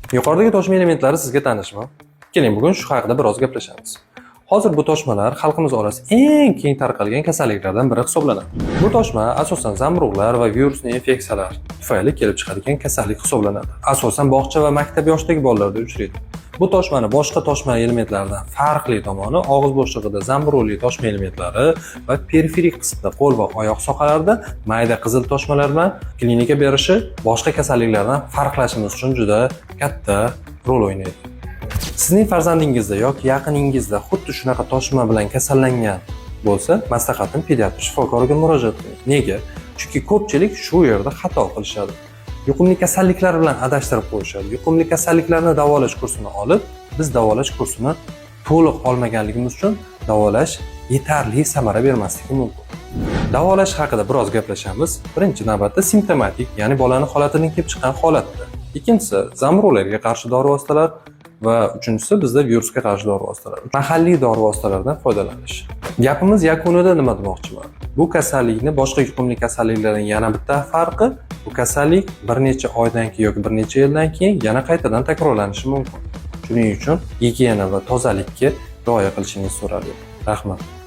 Yuqoridagi toshma elementlari sizga tanishmi? Keling, bugun shu haqida biroz gaplashamiz. Hozir bu toshmalar xalqimiz orasida eng keng tarqalgan kasalliklardan biri hisoblanadi. Bu toshma asosan zamburug'lar va virusli infeksiyalar tufayli kelib chiqadigan kasallik hisoblanadi. Asosan bog'cha va maktab yoshidagi bolalarda uchraydi. Bu toshmani boshqa toshma elementlaridan farqli tomoni og'iz bo'shlig'ida zamburug'li toshma elementlari va periferik qismda qo'l va oyoq sohalarida mayda qizil toshmalar bilan klinika berishi boshqa kasalliklardan farqlashimiz uchun juda katta rol o'ynaydi. Sizning farzandingizda yoki yaqiningizda xuddi shunaqa toshma bilan kasallangan bo'lsa, maslahatim, pediatr shifokoriga murojaat qiling. Nega? Chunki ko'pchilik shu yerda xato qilishadi. Yuqumli kasalliklar bilan adashtirib qo'yishadi. Yuqumli kasalliklarni davolash kursini olib, biz davolash kursini to'liq olmaganligimiz uchun davolash yetarli samara bermasligi mumkin. Davolash haqida biroz gaplashamiz. Birinchi navbatda simptomatik, ya'ni bolani holatidan kelib chiqqan holatda. Ikkinchisi zamburug'larga qarshi dori vositalar va uchinchisi bizda virusga qarshi dori vositalari. Mahalliy dori vositalaridan foydalanish. Gapimiz yakunida nima demoqchiman? Bu kasallikni boshqa yuqumli kasalliklardan yana bitta farqi, bu kasallik bir necha oydan keyin yoki bir necha yildan keyin yana qaytadan takrorlanishi mumkin. Shuning uchun gigiyena va tozalikka rioya qilishingiz so'raladi. Rahmat.